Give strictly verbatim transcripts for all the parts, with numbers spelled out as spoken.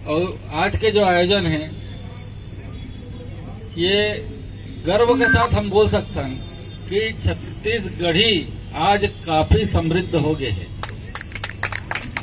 और आज के जो आयोजन है, ये गर्व के साथ हम बोल सकते हैं कि छत्तीसगढ़ी आज काफी समृद्ध हो गए है,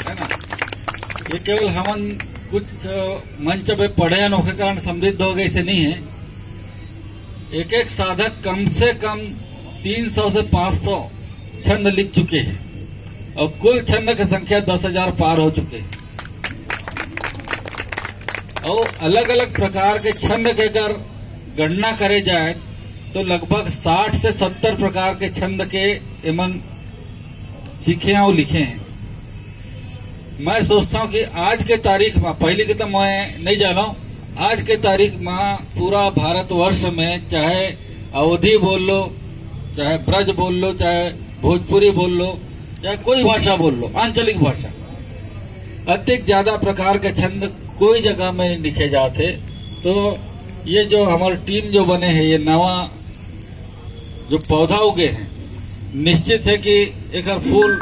है ना? ये केवल हमन कुछ मंच पे पढ़े हैं, ओके कारण समृद्ध हो गए, ऐसे नहीं है। एक एक साधक कम से कम तीन सौ से पाँच सौ छंद लिख चुके हैं और कुल छंद की संख्या दस हजार पार हो चुके हैं। और अलग-अलग प्रकार के छंद के अगर गणना करे जाए, तो लगभग साठ से सत्तर प्रकार के छंद के एमन सीखे हैं और लिखे हैं। मैं सोचता हूँ कि आज के तारीख में, पहले के तो मैं नहीं जाना हूँ, आज के तारीख में पूरा भारतवर्ष में, चाहे अवधी बोल लो, चाहे ब्रज बोल लो, चाहे भोजपुरी बोल लो, चाहे कोई भाषा बोल लो, आंचलिक भाषा, अतिक ज्यादा प्रकार के छंद कोई जगह में नहीं लिखे जाते। तो ये जो हमारी टीम जो बने हैं, ये नवा जो पौधा उगे हैं, निश्चित है कि एकर फूल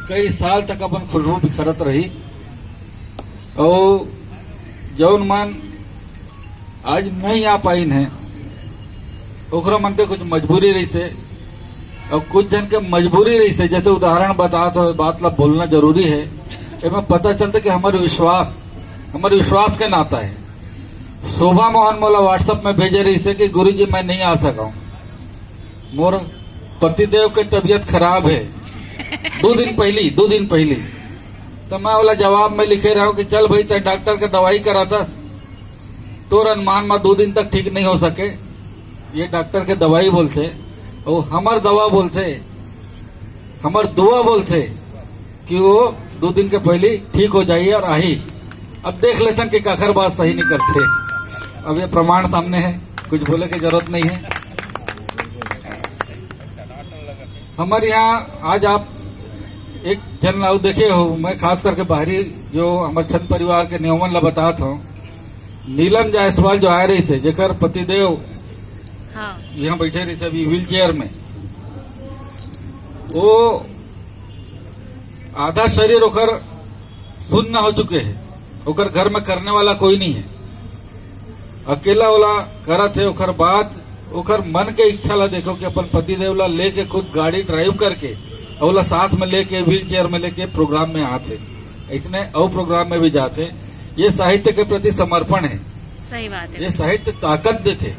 कई साल तक अपन खुशबू बिखरत रही। और जौन मन आज नहीं आ पाइन है, ओकरा मन के कुछ मजबूरी रहिसे, और कुछ जन के मजबूरी रहिसे, जैसे उदाहरण बतात हो, बात ला बोलना जरूरी है। एमे पता चलता कि हमारे विश्वास, हमारे विश्वास के नाता है। शोभा मोहन मोला WhatsApp में भेजे रहिसे कि गुरुजी, मैं नहीं आ सका हूँ, मोर पतिदेव के तबीयत खराब है। दो दिन पहली, दो दिन पहली। तो मैं ओला जवाब में लिखे रहा हूँ कि चल भाई, तै डॉक्टर के दवाई कराता, तोर अनुमान में दो दिन तक ठीक नहीं हो सके। ये डॉक्टर के दवाई बोलते, वो हमर दवा बोलते, हमर दुआ बोलते कि वो दो दिन के पहले ठीक हो जाइए और आई। अब देख लेते हैं कि काखर बात सही नहीं करते। अब ये प्रमाण सामने है, कुछ बोले की जरूरत नहीं है। हमारे यहाँ आज आप एक जन ला देखे हो, मैं खास करके बाहरी जो हमारे छंद परिवार के नियमन ला बतात हूँ। नीलम जायसवाल जो आए रहिसे, जेकर पतिदेव हाँ। यहाँ बैठे रहिसे अभी व्हील चेयर में, वो आधा शरीर ओकर सुन्न हो चुके है, ओकर घर में करने वाला कोई नहीं है, अकेला ओला करत है। ओकर बाद ओकर मन के इच्छा ला देखो कि अपन पतिदेव ला लेके खुद गाड़ी ड्राइव करके ओला साथ में लेके व्हील चेयर में लेके प्रोग्राम में आते, इसने और प्रोग्राम में भी जाते। ये साहित्य के प्रति समर्पण है। सही बात है। ये साहित्य ताकत देते।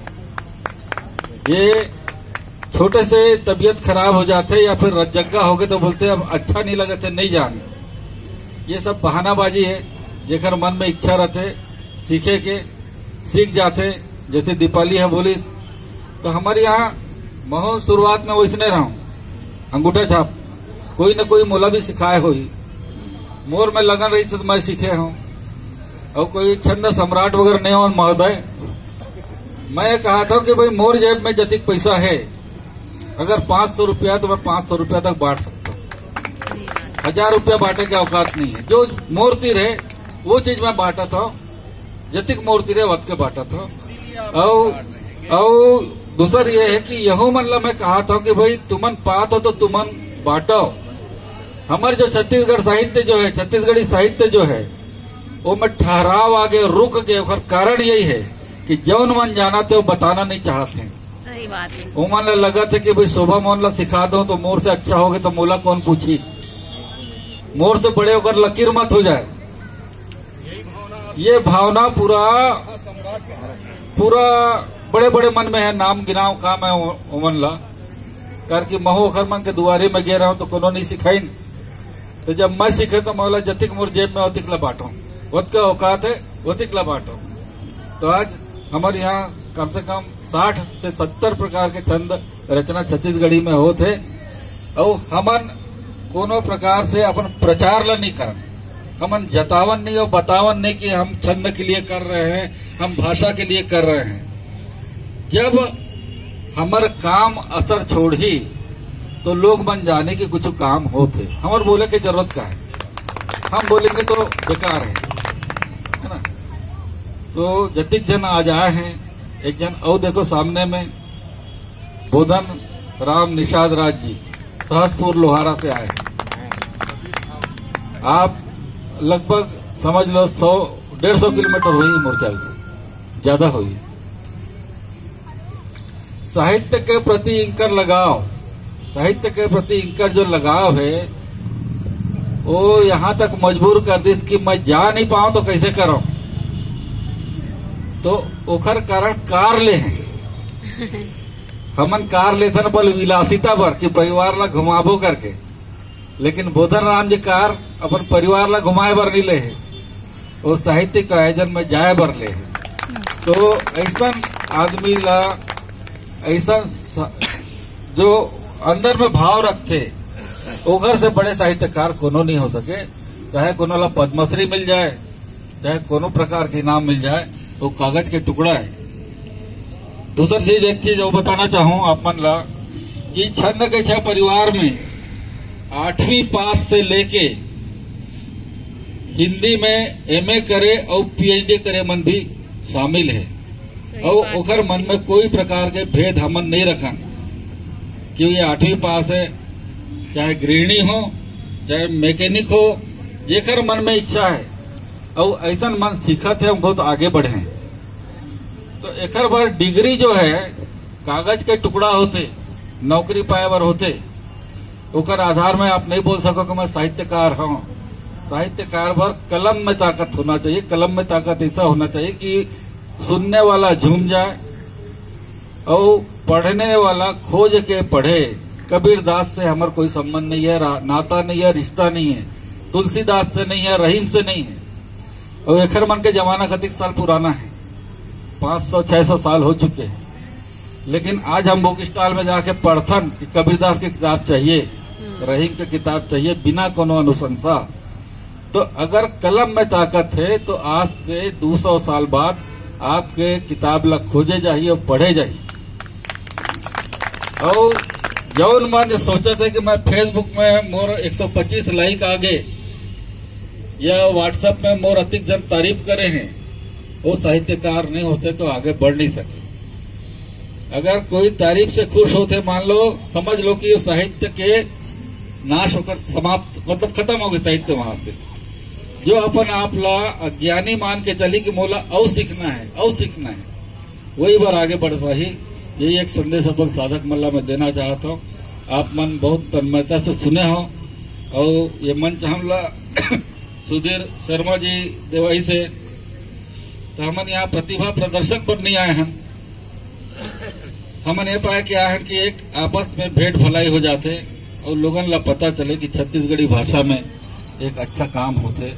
ये छोटे से तबीयत खराब हो जाते या फिर रजग्गा हो गए तो बोलते अब अच्छा नहीं लगते, नहीं जान। ये सब बहानाबाजी है। जेकर मन में इच्छा रहते सीखे के, सीख जाते। जैसे दीपाली है बोलिस, तो हमारे यहाँ महू शुरुआत में वैसने रहा हूँ, अंगूठा छाप, कोई न कोई मोला भी सिखाए होही। मोर में लगन रही तो मैं सीखे हूँ। और कोई छंद सम्राट वगैरह नहीं हो महोदय। मैं कहा था कि भाई, मोर जेब में जतिक पैसा है, अगर पाँच सौ रुपया तो मैं पाँच सौ रुपया तक बांट सकता हूँ। हजार रुपया बांटे के औकात नहीं है। जो मोर तीर है वो चीज मैं बांटत हूँ, जतिक मोर तीर है वतके बांटत हूँ। और और दूसर ये है कि यहू मन ला मैं कहा था कि भाई, तुमन पात हो तो तुमन बांटो। हमारे जो छत्तीसगढ़ साहित्य जो है, छत्तीसगढ़ी साहित्य जो है, वो में ठहराव आगे रुक के, ओकर कारण यही है कि जौन मन जानत है वो बताना नहीं चाहत हैं। सही बात है। ओमन ला लगत है कि भाई, शोभा मोहन ला सिखा दो तो मोर से अच्छा होगे तो मोला कौन पूछी, मोर से बड़े ओकर लकीर मत हो जाए। ये भावना पूरा पूरा बड़े बड़े मन में है। नाम गिनाव का मैं ओ-, ओमन ला, कारण कि महू ओखर मन के दुआरे में गे रहा हूँ तो कोनो नहीं सिखाइन। तो जब मैं सीखे तो मोला जतिक मोर जेब में ओतिक ला बांटो, ओतका औकात है ओतिक ला बांटो। तो आज हमारे यहाँ कम से कम साठ से सत्तर प्रकार के छंद रचना छत्तीसगढ़ी में होत है। और हमन कोनो प्रकार से अपन प्रचार ला नहीं करन, हमन जतावन नहीं और बतावन नहीं कि हम छंद के लिए कर रहे हैं, हम भाषा के लिए कर रहे हैं। जब हमर काम असर छोड़ही तो लोग मन जाने कि कुछ काम होत है। हमर बोले के जरूरत का है? हम बोलेंगे तो बेकार है, है ना? तो जतिक जन आज आए हैं, एक जन और देखो सामने में, बोधन राम निषाद राज जी, सहसपुर लोहारा से आए हैं। आप लगभग समझ लो, सौ डेढ़ सौ किलोमीटर होही मोर ख्याल से, ज्यादा होही। साहित्य के प्रति इनकर लगाव, साहित्य के प्रति इनकर जो लगाव है, वो यहाँ तक मजबूर कर दिस कि मैं जा नहीं पाऊं तो कैसे करूं। तो ओखर कारण कार ले हैं। हमन कार लेथन बल विलासिता बर कि परिवार ला घुमाबो करके, लेकिन बोधन राम जी कार अपन परिवार ला घुमाए बर नहीं ले हे, वो साहित्यिक आयोजन में जाए बर ले हे। तो ऐसन आदमी ला, ऐसन स-, जो अंदर में भाव रखथे, ओकर से बड़े साहित्यकार कोनो नहीं हो सके। चाहे कोनो ला पद्मश्री मिल जाए, चाहे कोनो प्रकार के इनाम मिल जाए, वो कागज के टुकड़ा है। दूसर चीज, एक चीज और बताना चाहूं आप मन ला कि छंद के छह परिवार में आठवीं पास से लेके हिंदी में एमए करे और पीएचडी करे मन भी शामिल है। और ओकर मन में कोई प्रकार के भेद हमन नहीं रखन कि ये आठवीं पास है, चाहे गृहिणी हो, चाहे मैकेनिक हो, जेकर मन में इच्छा है और ऐसन मन सीखत है, बहुत आगे बढ़े। तो एकर बर डिग्री जो है, कागज के टुकड़ा होथे, नौकरी पाए बर होथे, ओकर आधार में आप नहीं बोल सको कि मैं साहित्यकार हूँ। साहित्यकार बर कलम में ताकत होना चाहिए। कलम में ताकत ऐसा होना चाहिए कि सुनने वाला झूम जाए और पढ़ने वाला खोज के पढ़े। कबीर दास से हमर कोई संबंध नहीं है, रा-, नाता नहीं है, रिश्ता नहीं है, तुलसीदास से नहीं है, रहीम से नहीं है। और एखर मन के जमाना कतिक साल पुराना है, पाँच सौ छह सौ साल हो चुके हैं। लेकिन आज हम बुक स्टॉल में जाके पढ़थन कि कबीरदास की किताब चाहिए, रहीम की किताब चाहिए, बिना कोनो अनुशंसा। तो अगर कलम में ताकत है, तो आज से दो सौ साल बाद आपके किताब ला खोजे जाही और पढ़े जाही। और जौन मन सोचत है कि मैं Facebook में मोर एक सौ पच्चीस लाइक आ गे या WhatsApp में मोर अतिक जन तारीफ करे हैं, वो साहित्यकार नहीं हो सके, आगे बढ़ नहीं सके। अगर कोई तारीफ से खुश होथे, मान लो, समझ लो कि ये साहित्य के नाश होकर समाप्त, मतलब खत्म हो गए साहित्य वहां से। जो अपन आप ला अज्ञानी मान के चली कि मोला अउ सीखना है, अउ सीखना है, वही बार आगे बढ़ पाही। यही एक संदेश अपन साधक मन ला मैं देना चाहत हूँ। आप मन बहुत तन्मयता से सुने हो और ये मंच हमला सुधीर शर्मा जी देवाई से, तो हमन यहाँ प्रतिभा प्रदर्शन पर नहीं आए हैं, हमन ये पाए के आए हैं कि एक आपस में भेंट भलाई हो जाथे और लोगन ला पता चले कि छत्तीसगढ़ी भाषा में एक अच्छा काम होथे।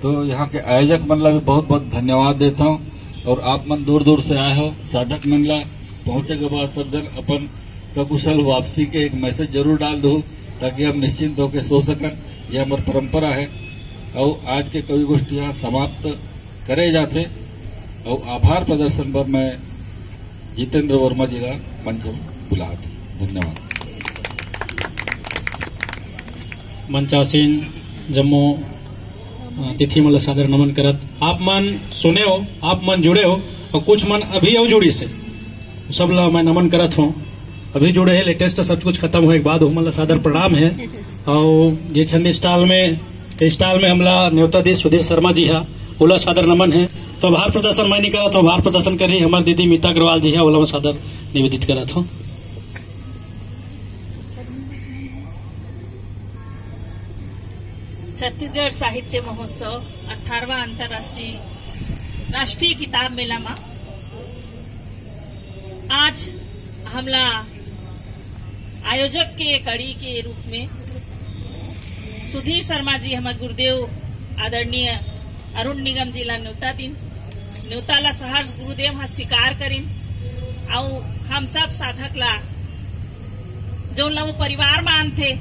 तो यहाँ के आयोजक मन ला भी बहुत बहुत धन्यवाद देता हूँ। और आप मन दूर दूर से आए हो, साधक मन ला पहुँचे के बाद सब जन अपन सकुशल वापसी के एक मैसेज जरूर डाल दो, ताकि हम निश्चिंत होकर सो सकन। यह हमारी परंपरा है। और आज के कवि गोष्ठी यहाँ समाप्त करे जाथे। और आभार प्रदर्शन पर मैं जितेंद्र वर्मा जी ला मंच में बुलात हूँ। धन्यवाद। मंचासीन जम्मो अतिथि मन ला सादर नमन करत, आप मन सुने हो, आप मन जुड़े हो और कुछ मन अभी अउ जुड़िस हे, सब ला मैं नमन करत हूँ। अभी जुड़े हे, लेटेस्ट सब कुछ खत्म होए के बाद ओमन ला सादर प्रणाम है। और ये छंद स्टॉल में, स्टॉल में हमला न्योता दे सुधीर शर्मा जी हा, ओला सादर नमन है। तो आभार प्रदर्शन मैं नहीं करत हूँ, आभार प्रदर्शन करी हमार दीदी मीता अग्रवाल जी हा, ओला मैं सादर निवेदित करत हूँ। छत्तीसगढ़ साहित्य महोत्सव अठारहवाँ अंतर्राष्ट्रीय राष्ट्रीय किताब मेला मा आज हमला आयोजक के कड़ी के रूप में सुधीर शर्मा जी, हमर गुरुदेव आदरणीय अरुण निगम जी ला न्योता दिन, न्योता ला सहर्ष गुरुदेव हा स्वीकार करिन। अउ हम सब साधक ला, जौन ला वो परिवार मानथे,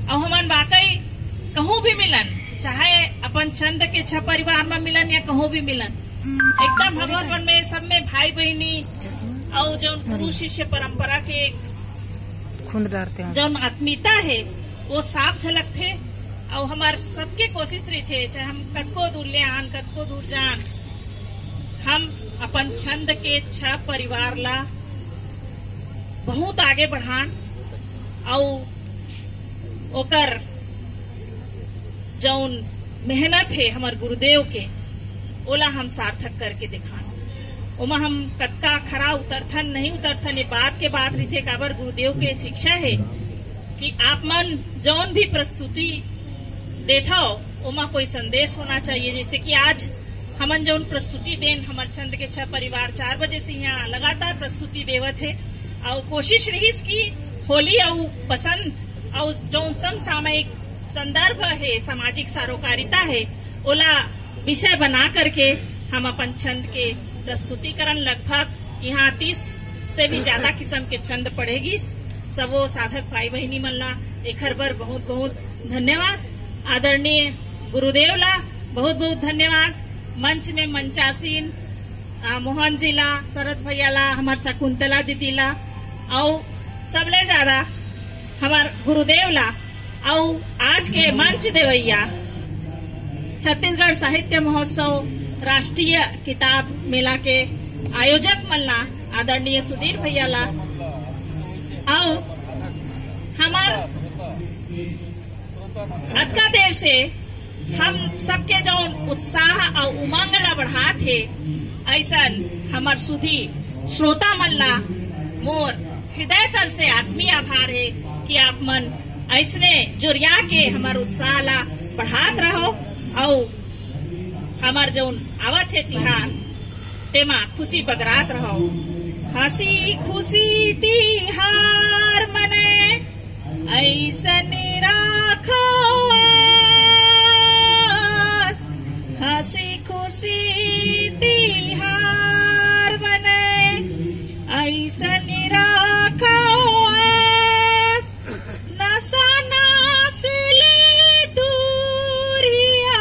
अउ हमन वाकई कहूँ भी मिलन, चाहे अपन छंद के छह परिवार में मिलन या कहूँ भी मिलन, एकदम भगवान मन में सब में भाई बहिनी अउ जौन गुरु शिष्य परंपरा के खुंद डारते हैं। जौन आत्मीयता है, वो साफ झलकथे। अउ हमार सबके कोशिश रहिथे, चाहे हम कतको दूर ले आन, कतको दूर जान, हम अपन छंद के छह परिवार ला बहुत आगे बढ़ान। अउ ओकर जौन मेहनत है हमार गुरुदेव के, ओला हम सार्थक करके दिखान। ओमा हम कतका खरा उतरथन, नहीं उतरथन, ये बात के बात रहिथे। काबर गुरुदेव के शिक्षा हे कि आप मन जौन भी प्रस्तुति देथव, ओमा कोई संदेश होना चाहिए। जैसे कि आज हमन जौन प्रस्तुति देन, हमर छंद के छह परिवार चार बजे से यहाँ लगातार प्रस्तुति देवत हे। और कोशिश रहिस कि होली अउ बसंत अउ जौन समसामयिक संदर्भ हे, सामाजिक सरोकारिता हे, ओला विषय बना करके हम अपन छंद के प्रस्तुतिकरण, लगभग यहाँ तीस से भी ज्यादा किस्म के छंद पढ़े गिस। सबो साधक भाई बहिनी मन ला एखर बर बहुत बहुत धन्यवाद। आदरणीय गुरुदेव ला बहुत बहुत धन्यवाद। मंच में मंचासीन, आ, मोहन जी ला, शरद भैया ला, हमर शकुंतला दीदी ला, अउ सबले ज्यादा हमर गुरुदेव ला, अउ आज के मंच देवैया छत्तीसगढ़ साहित्य महोत्सव राष्ट्रीय किताब मेला के आयोजक मन ला, आदरणीय सुधीर भैया ला, अउ हमर अतका देर से हम सबके जौन उत्साह अउ उमंग ला बढ़ात हे, ऐसन हमर सुधी श्रोता मन ला मोर हृदय तल से आत्मीय आभार हे कि आप मन ऐसने जुरिया के हमर उत्साह ला बढ़ात रहो अउ हमर जौन आवत हे तिहार, तेमा खुशी बगरात रहो। हंसी खुशी तिहार मने ऐसने राखो आस, हंसी खुशी तिहार मने ऐसने राखो आस, नसा नसली दूरिया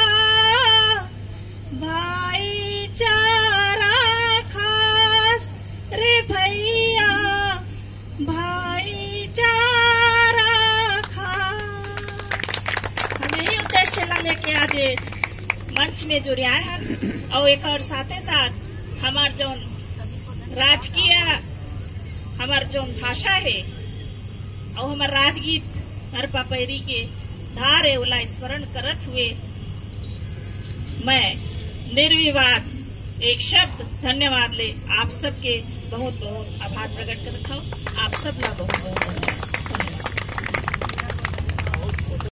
भाईचारा खास रे भैया, भाईचारा खास। हम यही उद्देश्य ला लेके आज ये मंच में जुरियाए हन। अउ एकर साथे साथ हमर जौन राजकीय, हमर जौन भाषा हे, अउ हमर राजगीत हर पपैरी के धार हे, ओला स्मरण करत हुए मैं निर्विवाद एक शब्द धन्यवाद ले आप सबके बहुत बहुत आभार प्रकट करत हूँ। आप सब ला बहुत बहुत धन्यवाद।